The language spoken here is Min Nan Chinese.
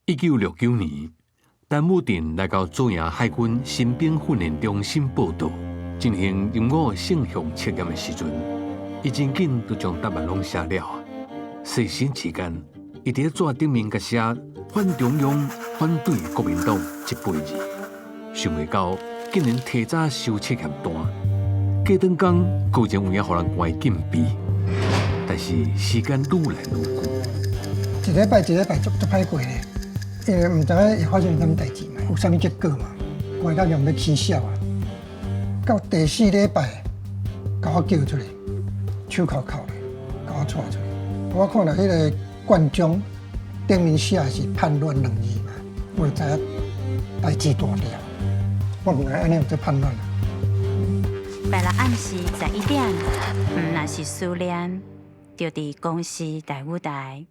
1969年，陳武鎮來到左營海軍新兵訓練中心報到，進行任務性向測驗的時陣，伊真緊就將答案攏寫了。細心期間，伊佇紙頂面共寫反中央、反對國民黨這八字，想袂到竟然提早收測驗單。過轉工果然有影予人關禁閉，但是時間愈來愈久。一禮拜一禮拜足足歹過咧，因為毋知影會發生啥物代誌嘛，有啥物結果嘛，關到用欲起痟啊。到第四禮拜，共我叫出來，手銬銬咧，共我帶出來。我看著彼个卷宗頂面寫的是叛亂兩字嘛，我就知影代誌大條。我毋知按呢有這叛亂啊。拜六暗時11點，毋若是思念，就佇公視台語台。